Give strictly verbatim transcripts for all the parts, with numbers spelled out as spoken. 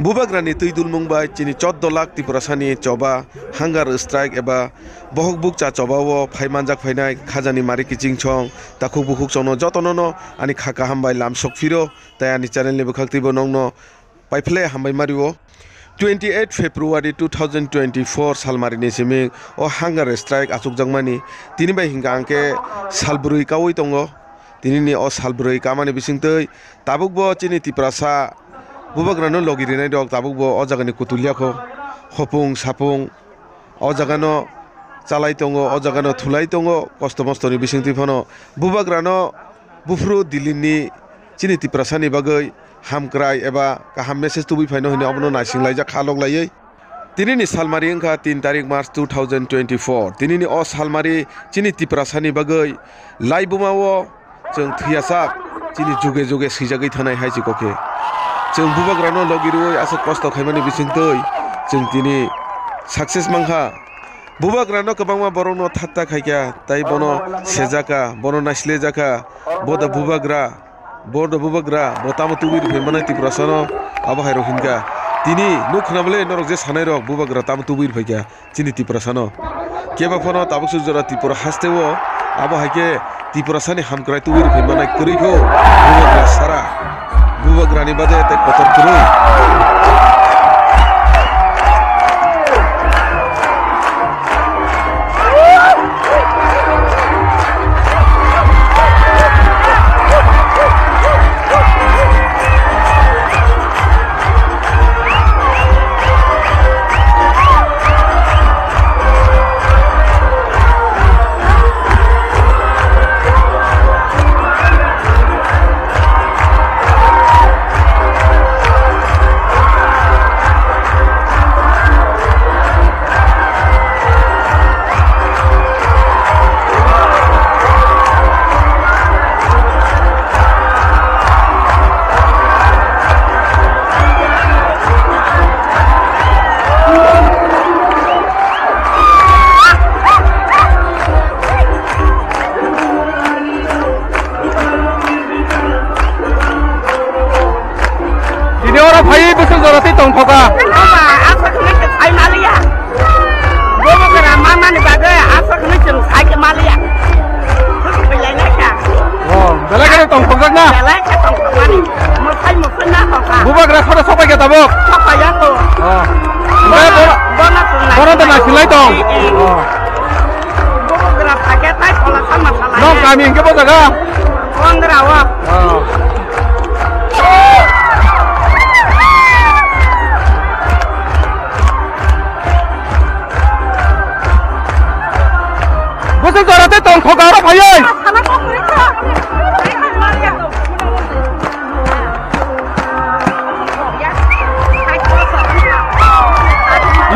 Bubagrani twi dulmung bai chini choddo lakh Tiprasani choba hunger strike eba bohok bukcha choba o phai manjak phainai khajani mari kiching chong takhuk bukhuk chongno jotono no ani kha kaham bai lam sok phiro tai ani channel ni bwkhak twibo nongno paiphle hambai mario. Twenty eight February two thousand twenty four salmari ni simi o hunger strike achukjakmani tini bai hingka angke salbrwi kaui tongo. Tini ni o salbrwi kamani bisingtwi tabukbo chini Tiprasa bubagrano logi rinai rok tabukbo o jagani kutuliya kho. Hopung sapung o jagano chalai tongo, o jagano thulai tongo, kosto mostoni bisingtwi phano bubagrano buphuru Dilini chini Tiprasani bagwi hamkrai eba kaham message tubui phaino hwnwi obono naising laijak kha lok laiwi. Tini ni salmari wngkha tin tarik March two thousand twenty four. Tini ni o salmari chini Tiprasani bagwi laibuma o chwng thwiyasak chini juge juge swijagwi thanai hai chikokhe. Chwng bubagrano logi rwui aswk kosto khaimani bisingtwi chwng tini success mankha. Bubagrano kwbangma borokno thatta khaikha, tai bono sejaka, bono naislejakha, bo da bubagra, bo da bubagra, bo tamo tubui rwphai manai Tiprasano, abo hai rok hinkha. Tini nuk khna bwle norok je sanai rok bubagra tamo tubui rwphaikha chini Tiprasano. Kebo phano tabuk suk jora Tripura haste o, abo hai khe Tiprasani hamkrai tubui rwphai manai kwrwi kho, bubagra sara. Bubagrani bade tei kotor kwrwi. Tini oro phai bwswk jora tei tongthoka. Mama, aswk hwnwi se sai maliya. Bobo gra mamani bagwi aswk hwnwi chwng sai khe maliya. Thwk khuilainai kha. Oh, belai kheno tongthokjak na? Belai khe tongthokmani. Mwsai mwsai na tongkha. Bubagra khoro sopai khe tabuk? Sopai ya to. Oh. Bono, bono to naisinglaio. Bono to naisinglaio tong? Eh, eh. Oh. Bubagra phai khe tai phola sama salai. Nong kami hingke bo jaga? Kongra o. Oh. Bwswk jora tei tongthok aro phaiwi.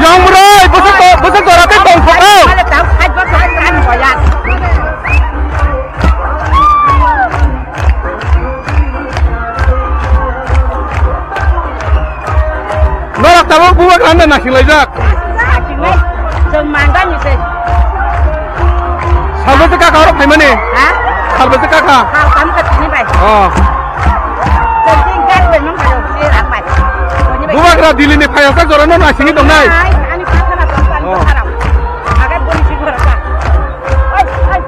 Yong bwrwi, bwswk to-, bwswk jora tei tongthok o. Norok tabuk bubagrano naisinglaijak. Naisingwi chwng mangani se. Salbose kaka oro phaimani? Ha? Salbose kaka? Saltam kha tini bai. Oh. Chwng tin kar bai mang kha, se rak bai. Bubagra Dilini phaiya sak jorano naisingwi tongnai. Ai, ani kha kha na tong, ani kha kha na. Aga boni si gora ka. Ai, ai.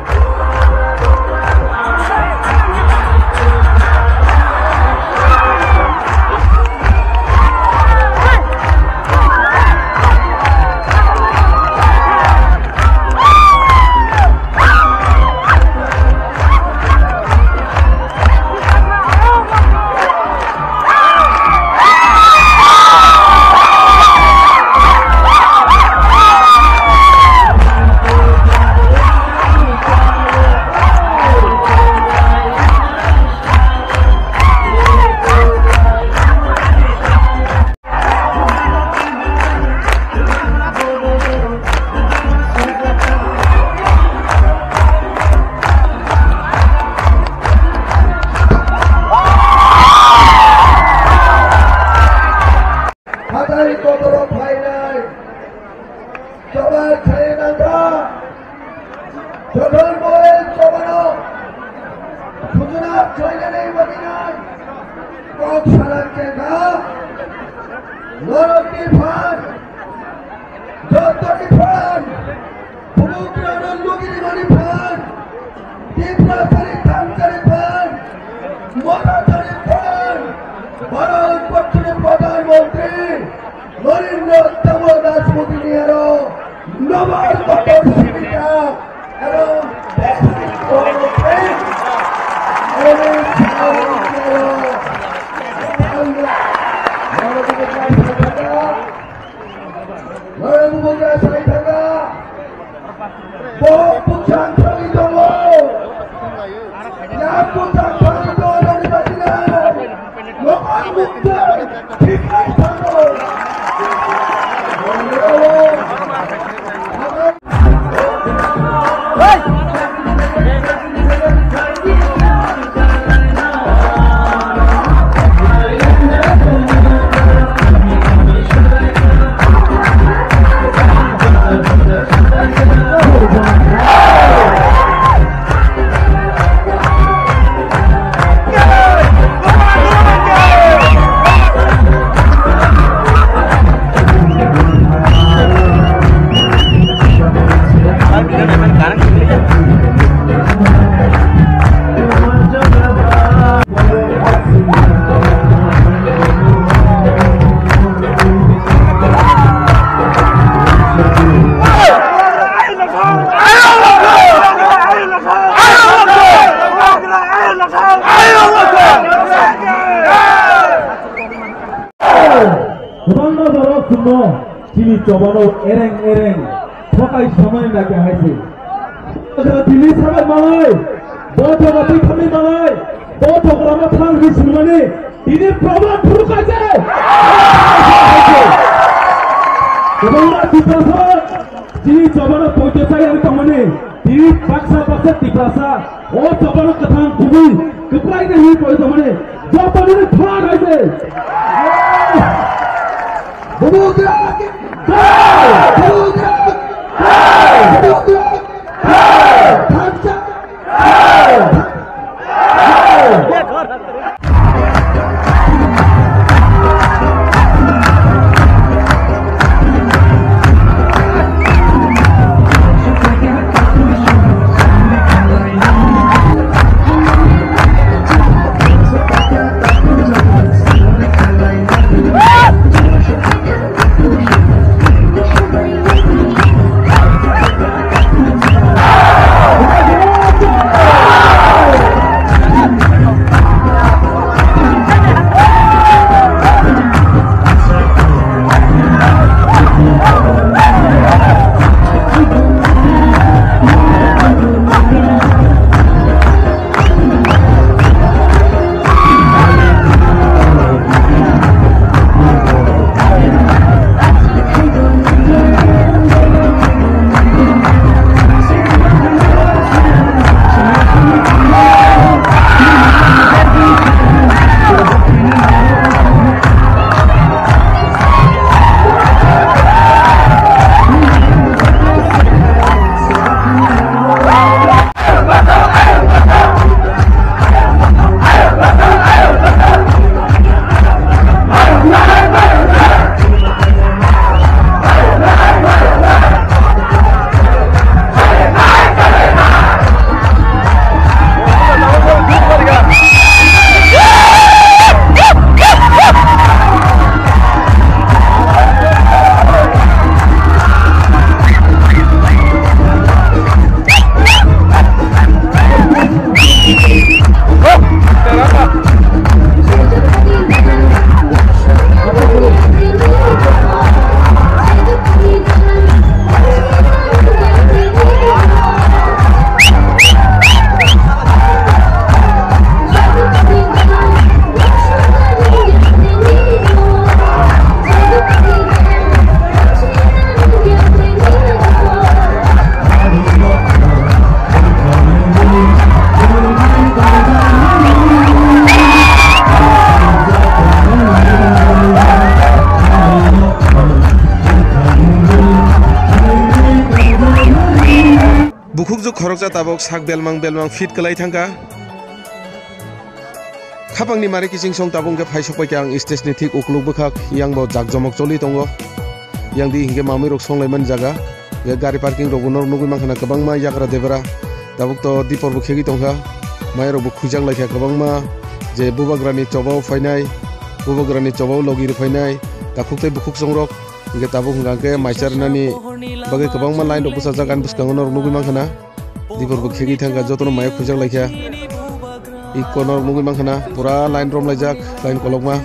Hathai kotoro phainai, choba khaina kha, jothon boi chobano, sujuna khainani bagwi nai, kok salan khe kha. Borokni phan, jotoni phan, bubagrano lugirimani phan, Tiprasani thansani phan, Moratani phan, Bharat borshoni Pradhan Mantri Narendra Damodar Das Modi ni aro nobar kotor sibita aro best kotor aro Bo bwsang thangwi tongo. Yang bwsang thangwi tongo, nani bagwi nai. Lokol bwsang thik khai thango. Kwbangma borok chwngno chini chobano ereng ereng thokai samani naikai hai se. Tini sabai manai, bo thoka twi thangwi manai, bo thoka rama thang ri sumani, tini proman phuru kaise. Kwbangma Tiprasa, chini chobano poito chai ang tongmani, tini baksa baksa Tiprasa, o chobano kwthang kubui, kwplai na hi poito mani, joto nini thang hai se. Bubagra ki jai! Bubagra ki jai! Bubagra ki jai! Thansa ki jai! Bukhukjwk khoroksa tabok sak belmang belmang fit kwlai thangkha. Khapangni mari kiching song tabuk hwnkhe phai sokpai kha ang stage ni thik ukluk bwkhak, yang bo jakjomok choli tongo. Yang di hwnkhe mamui rok songlaimani jaga. Ya gari parking rok bo norok nugui mankha na, kwbangma yagra debra. Tabuk to dipor bo khegwi tongkha. Mai rok bo khujak laikha kwbangma, je bubagrani chobao phainai, bubagrani chobao logi rw phainai, takhuk tei bukhuk song rok. Hwnkhe tabuk hwnkha hwnkhe mai cha rwnani bagwi kwbangma line rok bwsajak ani bwskango norok nugui mankha na. Dipor bo khegwi thangkha, jotono maya khujak laikha. Ikko norok nugui mankha na, pura line romlaijak, line kolokma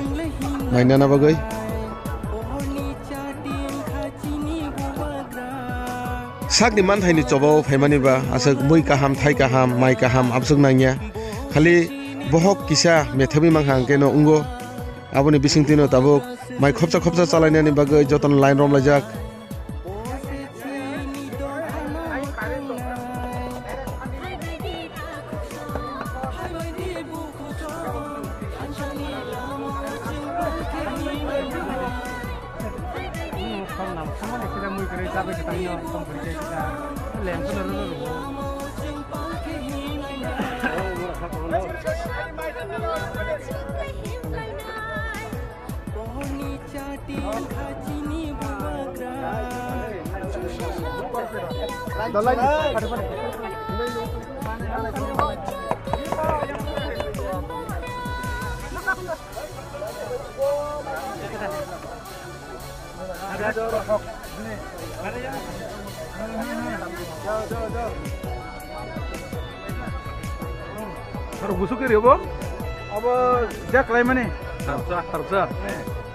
mai nana bagwi. Sakni manthaini chobao phaimani ba aswk mui kaham, thai kaham, mai kaham abswk nangya. Khali bohok kisa methemwi mankha hwnkhe no wngo. Aboni bisingtwino tabuk mai khopsa khopsa chalainani bagwi jotono line romlaijak. Aro gusuk eri obo? Obo jak lai mani. Kharsa, kharsa.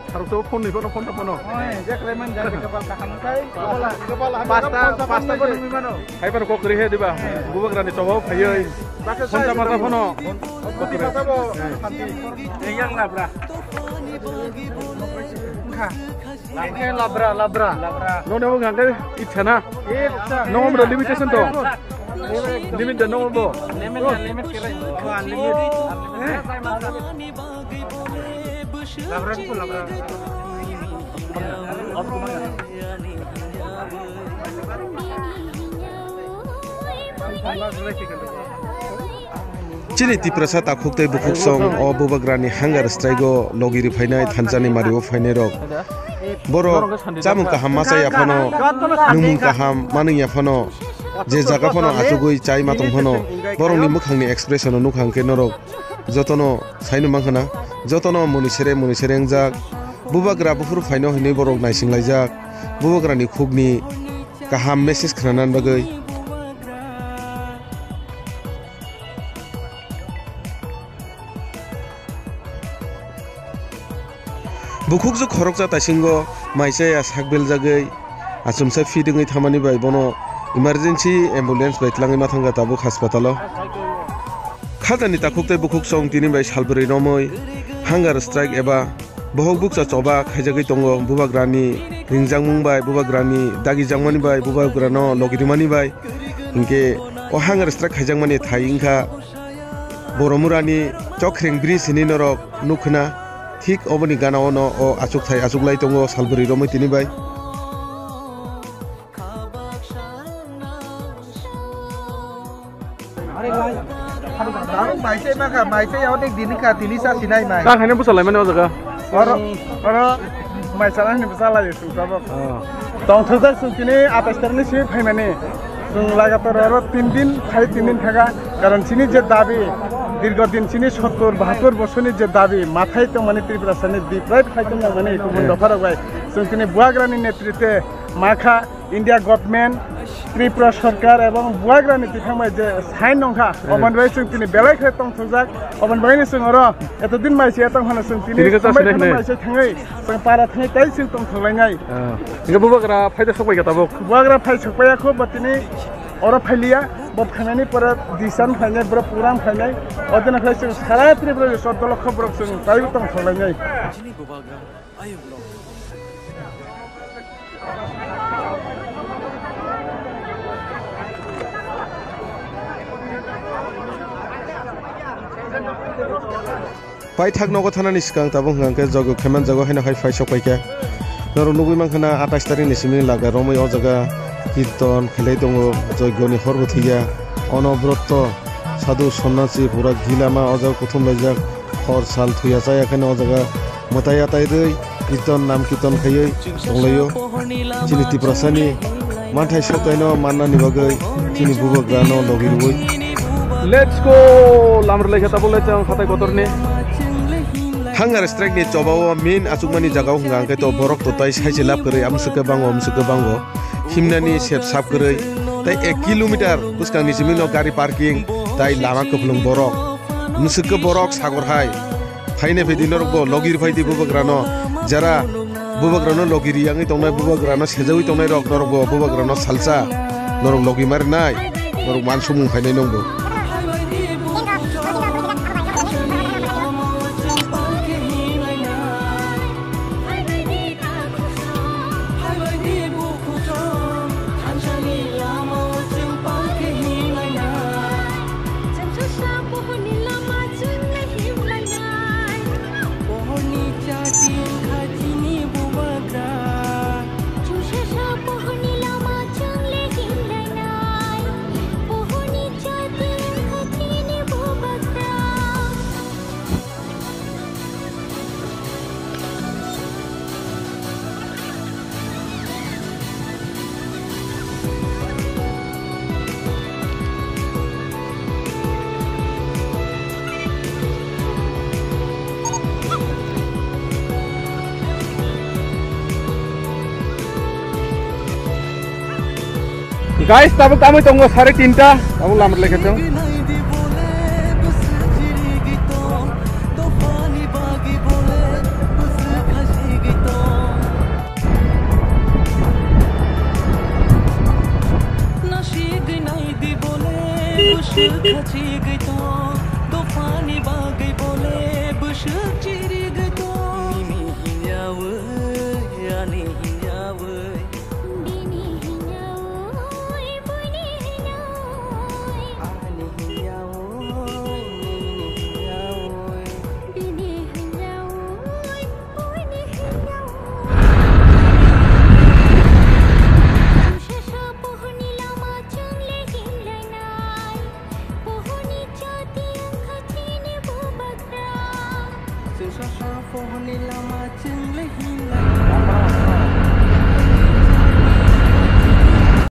Kharsa phone ni phone, phone phone. Oi, jak lai mani, jak lai kapal kaham kai. Pasta, pasta phone ni mano. Hai pano kok ri he diba. Bubagrani chobao phaioi. Phone ta mata phone. Kuti mata bo. Yang labra. Labra, labra. No, no, hwnkha hwnkhe itsa na. Itsa. No, omro limitation to. Limit da, no, bo. Limit da, limit kira. Oh, unlimited. Eh? Labra ko labra. Chini Tiprasa takhuk tei bukhuk song o bubagrani hunger strike o logi ri phainai thansa ni mari o phainai rok. Borok chamung kaham ma chaya phano, nwngmung kaham manwi ya phano, je jaga phano achugwi chai ma tong phano, borokni mwkhangni expression o nukha hwnkhe norok jotono saino mankha na, jotono mwnwi sere mwnwi sere wngjak. Bubagra buphuru phaino hinwi borok naising laijak. Bubagrani khukni kaham message khwnanani bagwi. Bukhukjwk khoroksa taisingo mai chaya sak beljagwi achomsa fit wngwi thamani bai bono emergency ambulance bai twlangwi ma thangkha tabuk haspatalo. Khatani takhuk tei bukhuk song tini bai salbrwi romwi hunger strike eba bohok bukcha choba khaijagwi tongo. Bubagrani ringjakmung bai, bubagrani dagijakmani bai, bubagrano logi rimani bai hinkhe o hunger strike khaijakmani thai wngkha Boromurani Chokreng bridge hinwi norok nukkhwna. Thik oboni gana ono o achukthai achuklai tongo salbrwi romwi tini bai. Mai se ma kha, mai se ya onek din kha, tini sa sinai mai. Ta khaina bwsa laimani o jaga. Oro, oro mai sana ni bwsa lai su tabok. Ah. Tongthokjak chwng tini atais tarikni simi phaimani. Chwng lagatar oro tin din, phai tin din thaga. Karon chini je dabi, dirgo din chini sottor bahattor bosorni je dabi, mathai tongmani Tripura sani deprive khai tongmani kubun dopharok bai. Chwng tini buagrani netritwe makha India government, Tripura sorkar ebong buagrani tithang bai je sign nongkha, eh, oboni bai chwng tini belai khe tongthokjak, oboni bai chwng oro eto din mai se tong hano chwng tini tini khe sambai chasi nai kheno hwnwi mai se thangwi chwng para thangwi tai chwng tongthoklainai. Ah. Hingke bubagra phaida sokbai kha tabuk? Bubagra phai sokbaiya kho, bo tini oro phailiya, bo phainani pore disan phainai, boro program phainai, odino khlai chwng sara Tripura sotto lokho borok chwng tai tongthoklainai. Paithak nogo thanani swkang tabuk hwnkha hwnkhe jogo khaiman jago haino hai phai sok paikha. Norok nugui mankha na atais tarikni simi laga romwi o jaga kirton khailai tongo, joigoni hor bo thwiya. Ono brotto sadhu sonnasi pura gilama o jaga kuthum laijak. Hor sal thuya chaya kheno o jaga mwtai atai rwi kirton nam kirton khaiwi tonglaio. Chini Tiprasani manthai sotaino mannani bagwi chini bubagrano logi rwui. Let's go! Lamrwlai khe tabuk le chwng hatai kotorni. Hunger strike ni chobao main achukmani jagao hwnka hwnkhe to borok to tai saise lab kwrwi amswk khe bango amswk khe bango himnani sep sap kwrwi tai ek kilometer bwskangni simi no gari parking tai lama kwplung borok. Mwswk khe borok sagor hai. Phainai phaidi norok bo logi rwphai di bubagrano. Jara bubagrano logi riyangwi tongnai, bubagrano sejaui tongnai rok norok bo bubagrano salsa. Norok logi marinai. Norok mansumung phainai nongbo. Guys, tabuk tamui tongo sare tinta, tabuk lamar lekhe chwng. Ani hinya oi, buini hinya oi. Ani hinya oi, nini hinya oi. Bini hinya oi, buini hinya oi. Chusasa pohorni lama chwng le hinlainai. Pohorni chati wngkha chini bubagra. Chusasa pohorni lama chwng le hinlainai.